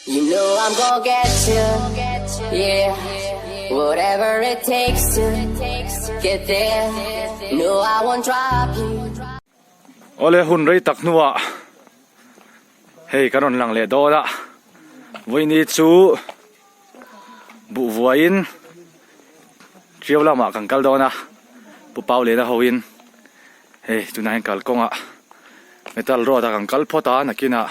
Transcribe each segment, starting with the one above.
You know I'm gonna get you, yeah. Whatever it takes to get there. No, I won't drop you. Awle hun rei tak hnuah hei kan rawn lang leh dawn a, vawiini chu buh vuaiin Ṭiau lamah kan kal dawn a, Pu Pau Lena hoin hei tunah hian kalkawngah metal road ah kan kal phawt a nakinah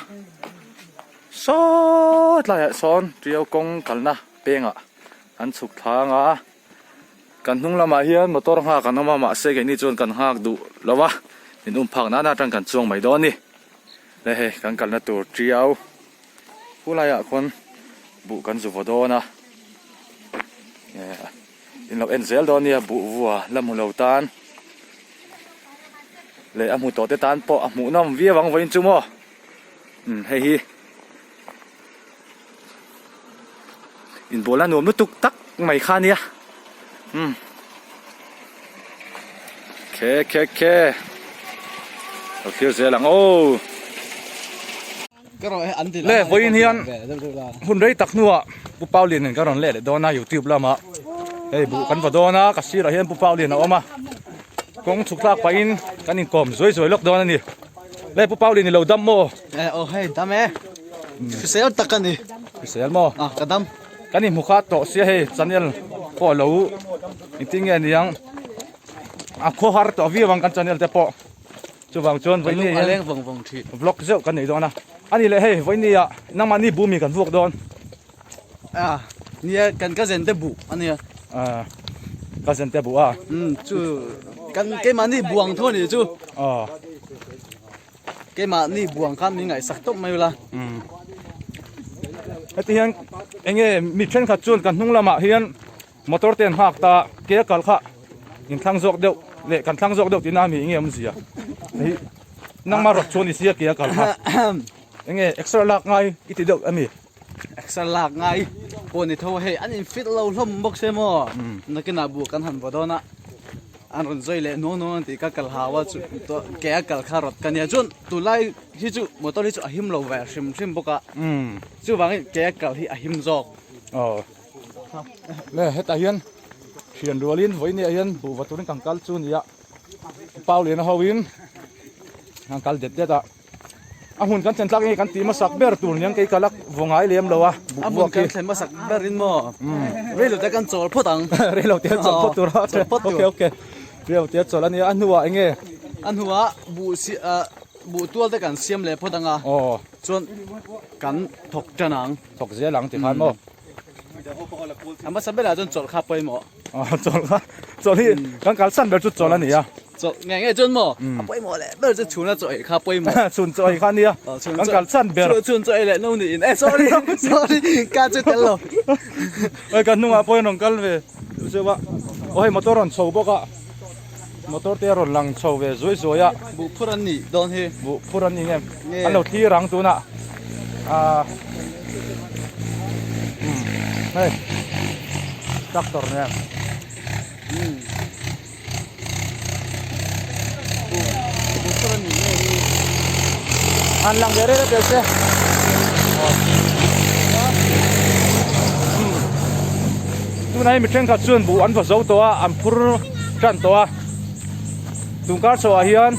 saw tlaiah sawn Ṭiau kawng kalna pengah an chhuk thlang a, kan hnung lamah hian motor nghak an awm a mahse keini chuan kan nghak duh lo a, min um phak nana atang kan chuang mai dawn a ni. Le hei kan kalna tur Ṭiau khulaiah khawn buh kan zu vaw dawn a. In lo en zel dawn nia buh vua la hmu lo tan leh a hmu tawh te tan pawh a hmuh nawm viau ang vawiin chu maw umm hei hi inbual a nuam lutuk tak mai kha ania umm khe khe khe lo thlir zel ang aw. Le vawiin hian hun rei tak hnuah Pu Paulian in ka rawn leh leh dawn a youtube lamah hei buh kan va dawn a ka sirah hian Pu Paulian a awm a kawng chhuk thlak pahin kan inkawm zuai zuai lawk dawn a ni le Pu Paulian i lo dam maw? Eh aw hei dam e hrisel tak a ni hrisel maw? Ah ka dam kan inhmu kha tawh sia hei channel pawh a lo engtin nge niang a khawhar tawh viau ang kan channel te pawh. Chuvang chuan vawiini hian leng vawng vawng thin. Vlog zeuh kan nei dawn a. Ani leh hei vawiini ah nangmahni bu mi kan vuak dawn. Ah nia kan ka zen te bu ania. Ah ka zen te bu a. Um chu kan keimahni buang tho ani chu. Ah. Keimahni buang khan min ngaihsak tawp mai ula. Um. Heti hian enge mi thenkhat chuan kan hnung lamah hian Motor te an nghak ta, ke a kal kha in thlang zawk deuh leh kan thlang zawk deuh tihna a mi enge awmzia hei nangma rawt chuan i sia ke a kal kha enge exer lak ngai i ti deuh a mi exer lak ngai pawh ni tho hei an in fit lo hlawm bawk se maw nakinah buh kan han vaw dawn a an rawn zui leh nuang nuang an tih ka kal hau a chu ke a kal kha rawt ka nia chuan tunlai hi chu motor hi chu a him lo ve hrim hrim bawk a chuvangin ke a kal hi a him zawk aw. Le hetah hian thian rualin vawiin ah hian buh va turin kan kal chu a ni a pau lian ho in an kal det det a a hmun kan thlen tlak nge kan tih hmasak ber tur niang kei ka la vaw ngai lem lo a a hmun kan thlen hmasak ber in maw reilo te kan chawl phawt ang reilo te chawl phawt tur a okay okay reilo te chawl a nia a hnuah enge a hnuah buh si buh tual te kan siam leh phawt ang a chuan kan thawk tan ang thawk zel ang tikhan maw A hmasa berah chuan chawlh kha pawimawh. Aw chawlh kha chawlh hi kan kalsan ber chu chawlh a ni a. Chawlh nge nge chuan maw a pawimawh leh ber chu chhuna chaw ei kha pawimawh. Chhun chaw ei kha a nia kan kalsan ber. Chhun chaw ei leh no niin e sorry sorry ka chu tel lo. Oi kan hnungah pawh hian rawn kal ve zeuh a aw hei motor rawn chho bawk a motor te a rawn lang chho ve zuai zuai a. Buh phur an nih dawn hi. Buh phur an ni nge an lo thlir ang tunah. Ah um hei tractor nen um an lang ve reng reng se tunah hi mi thenkhat chuan buh an va zo tawh a an phur tan tawh a tun kar chhoah hian.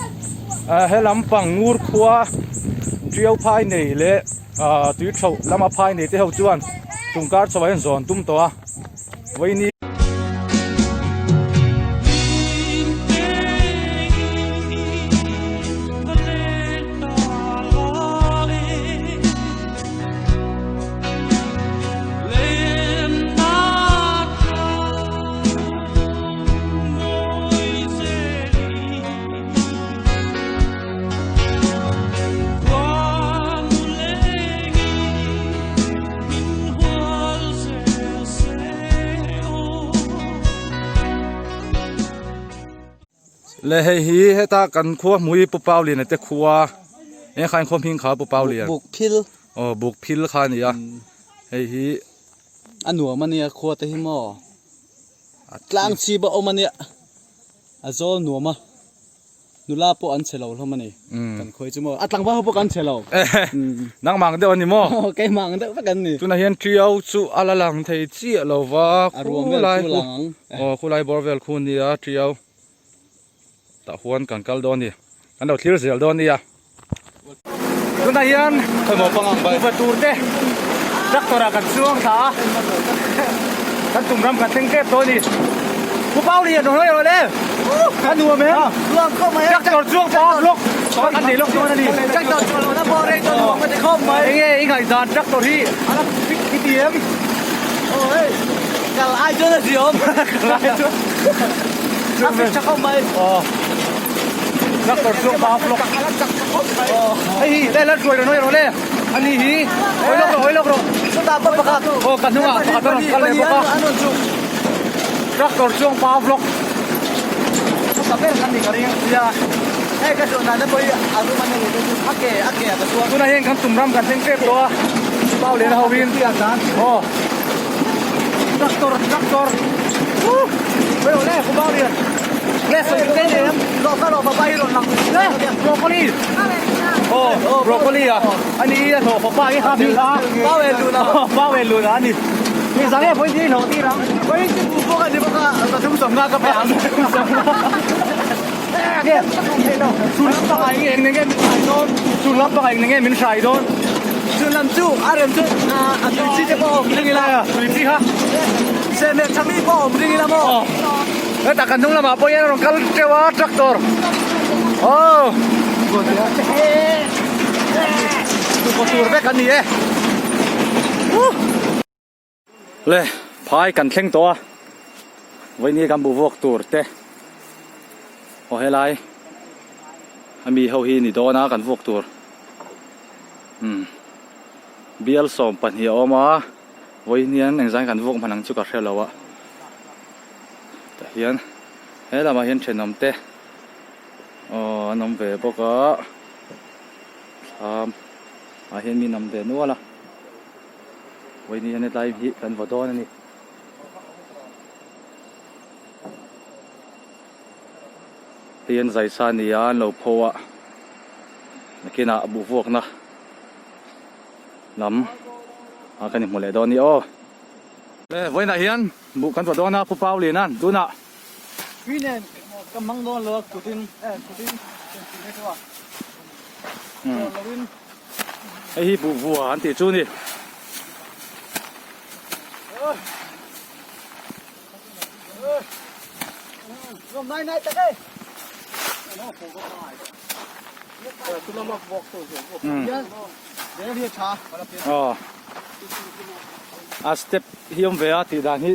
Ah he lampang ngur khua tiau phai nei leh ah tui tho lama phai nei te ho chuan tungkar chho ah hian zawn tum tawh a vawiini Le hei hi heta kan khua hmui Pu Pauliana te khua eng kha khua hming kha Pu Paulian Buk phil aw buk phil kha a ni a hei hi a nuam a nia khua te hi maw tlang chhip a awm a nia a zawl nuam a. Nula pawh an chhe lo hlawm a ni. Kan khawi chu maw? A tlangval ho pawh kan chhe lo. Nangmah ang deuh a ni maw? Aw, keimah ang deuh vek an ni. Tunah hian Tiau chu a la lang thei chiah lo va, A ruam vel khulai chu khu lang ang. Aw, khulai bawr vel khu nia Tiau. Tah huan kan kal dawn a ni. Kan lo thlir zel dawn a nia. Tunah hian kuhva tur te tractor ah kan chuang thla a, kan tum ram kan thleng tep tawh a ni. Pu Pauli an rawn rawh le, a nuam em? Tractor chuang pah a vlog an nei lawk dawn a ni. Enge i ngaihdan tractor hi i ti em? Kal ai chuan a ziawm. Kal ai chuan. A fit tha khawp mai. Tractor chuang pa vlog. Hei hi le la hruai rawh rawh le. Ani hi hawi lawk rawh hawi lawk rawh. Chutah pawh pakhat. Aw ka hnungah pakhat a rawn kal leh bawk a. Tractor chuang pa vlog. Ka ber kan ni ka ring. Ya. Hei ka chuan dan pawh hi a rum an nei a ke a ke a ka chuang. Tunah hian kan tum ram kan thleng tep tawh a. Pau leh na ho in. Aw. Tractor tractor. Woo. Oi ole ku pau lian. Le soi te le Lo ka lo pa hi ron lang. Le broccoli. Oh broccoli a. Ani a tho pa hi ha mi la. Pau e lu na. Pau e lu na ani. Ni zang e poi ti lo ti rang. Poi ti bu po ka ni ba ka thum som nga ka pe ang. Chun lam pakah eng eng nge min hrai dawn? Chun lam pakah eng nge min hrai dawn? Chun lam chu a rem chu a tui chi te pawh a awm ring ila. Tui chi kha. Sehmeh tha mi pawh a awm ring ila maw? Hetah kan hnung lamah pawh hian a rawn kal teuh a tractor. Aw. Tukaw tur vek an ni e. Le phai kan thleng tawh a, vawiin kan buhvuak tur te aw helai a mi ho hi ni dawn a kan vuak tur umm bial 12 a awm a vawiin hian engzai kan vuak hman ang chu ka hre lo a tah hian he lamah hian thenawm te aw an awm ve bawk a thlam ah hian mi an awm ve nual a. Vawiin hian hetlai hi kan vaw dawn a ni. Hei an zai sa nia an lo pho a nakinah a buhvuakna lam a kan inhmu leh dawn a ni aw. Vawiinah hian buh kan vaw dawn a Pu Pauliana'n tunah. Tui nen ka hmang dawn lo a kutin kutin Hei hi buhvua an tih chu a ni. A step hi awm ve a tih dan hi.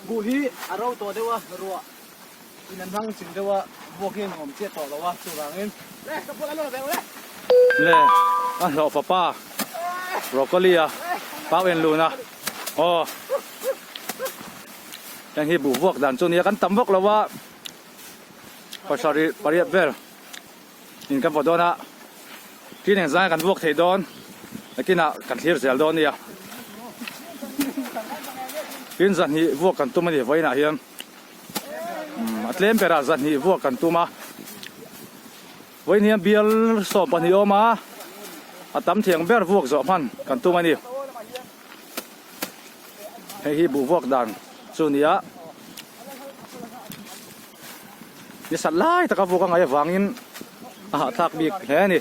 Buh hi a ro tawh deuh a ruah. In an hmang ching deuh a, vuak hi a nuam chiah tawh lo a, chuvangin. Le, ka bulah lo ve le. Le, a hlawh fapa broccoli a pau en lun a, aw heng hi buh vuak dan chu nia kan tam vak lo a, pasarih pariat vel in kan vaw dawn a, tin engzai kan vuak thei dawn nakinah kan thlir zel dawn a nia, tin zahnih vuak kan tum a ni vawiinah hian. A tlem berah zahnih vuak kan tum a, vawiin hian bial 12 awm a, a tam thiang ber vuak zawh hman kan tum a ni. Hei hi buh vuak dan chu a ni a, ni sat lai taka vuak a ngaih avangin a hahthlak bik hle a ni.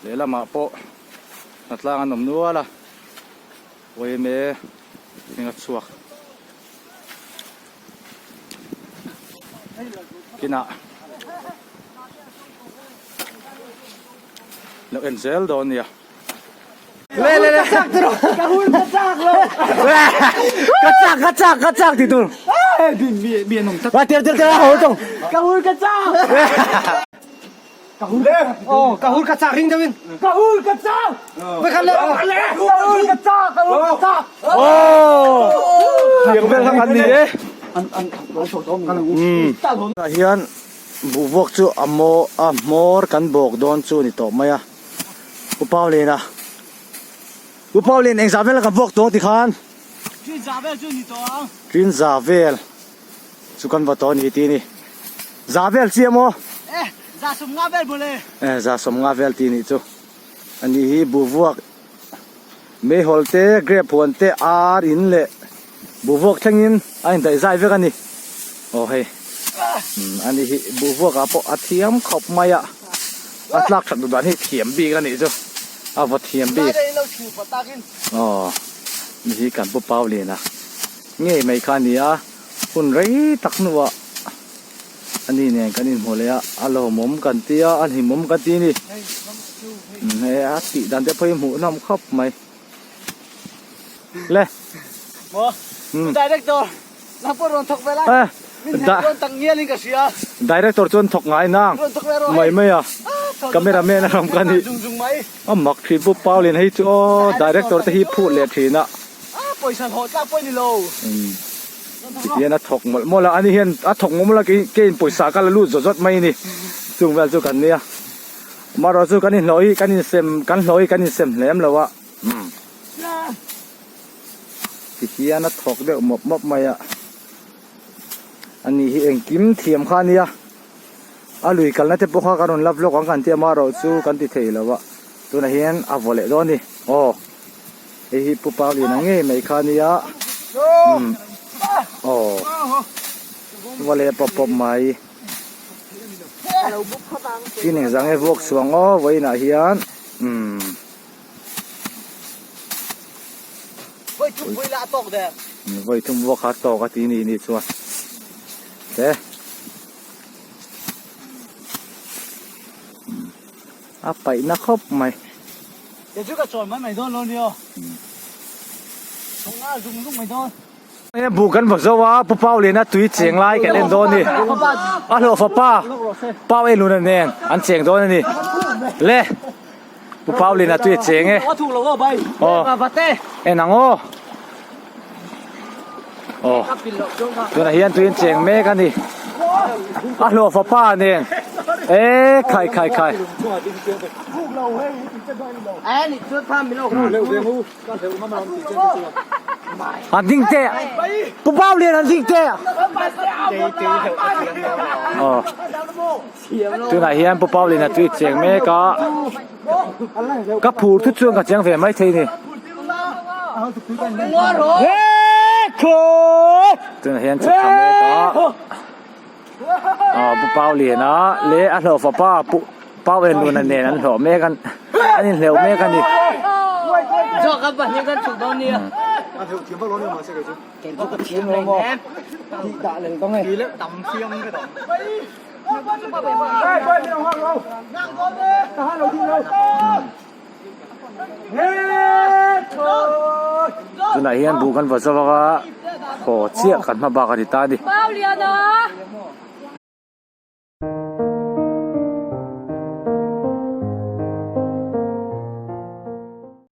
Lehlamah pawh hnatlang an awm nual a, yma hming a chhuak kinah lo en zel dawn nia. Le le le. Ka hun ka chak lo. Ka chak ka chak ka chak ti tur. Mi an awm tak. Wa tir tir tir a ho tawng. Ka hun ka chak. Ka hun le. Oh, ka hun ka chak ring deuhin. Ka hun ka chak. Ve khan le. Ka hun ka chak, ka hun ka chak. Oh. Tiang vel kha kan ni e. An an lo chho tawh mi. Tah hian buhvuak chu a maw a hmawr kan bawk dawn chu a ni tawh mai a. Pu Paulina. U Pauline engzah vel kan vuak tawh tikhan? Trinza vel chu ni tawh ang. Trinza vel chu kan va tawh a ni tih a ni. Za vel chiah maw? E, za 50 vel mawle. E, za 50 vel tih nih chu. A ni hi buhvuak meihawl te, grape huan te, ar in leh buhvuak thlengin a indaih zai vek a ni. Aw hei, a ni hi buhvuak ah pawh a thiam khawp mai a, a tlak that duh dan hi thiam bik a nih chu, a vaw thiam bik. Aw, ni hi kan pu Pauliana ngei mai kha a ni a, hun rei tak hnuah. Ani nen kan inhmu leh a, a lawmawm kan ti a, a hlimawm kan ti a ni. Hei a tih dan te pawh hi hmuh hnawm khawp mai. Le. Maw? Director, nang pawh rawn thawk ve lai. Min hnek dawn tak ngial in ka hria. Director chuan thawk ngai nang. Rawn thawk ve rawh hei. Mai mai a. Camera man a rawm ka ni. Zung zung mai. A mak thin pu Paulin hei chu aw director te hi phut leh thin a. Pawisa hlawh tlak pawh ni lo. Tihian a thawk mawlh mawlh a, ani hian a thawk mawlh mawlh a kei keiin pawisa ka la lut zawt zawt mai a ni. Chung vel chu kan nia. Amaherawhchu chu kan inhlawh hi kan insem kan hlawh hi kan insem hlem lo a. Umm. Tihian a thawk deuh mawp mawp mai a. Ani hi engkim thiam kha a nia. A lui kalna te pawh kha kan rawn la vlog ang kan ti a, amaherawhchu chu kan ti thei lo a. Tunah hian a vaw leh dawn a ni. Aw. Hei hi Pu Pauliana ngei mai kha a nia umm aw va leh pawp pawp mai tin engzah nge vuak chhuang aw vawiinah hian umm vawi thum vuak kha a tawk a ti ni ni chuan he a paihna khawp mai. Kei chu ka chawl mai mai dawn lo nia. Chhung a zung zung mai dawn. He bu kan va zo a, Pu Pau Liana tui cheng lai kan en dawn a ni. A hlawhfa pa Pau Eluna nen an cheng dawn a ni. Le Pu Pau Liana tui a cheng e. Aw en ang aw. Aw tunah hian tui an cheng mek a ni. A hlawhfa pa nen e khai khai khai. An ding teh Pu Pau Lian an ding teh. Aw tunah hian Pu Pau Liana tui cheng mek a. Ka phur thut chuan ka chiang ve mai thei ni. Tunah hian chhuk thla mek a. Aw Pu Pau Liana leh a hlawhfa pa Pu Pau Enluna nen an hlawh mek an an inhleuh mek a ni. Tunah hian buh kan va zawk a, haw chiah kan hma bak a ni ta a ni.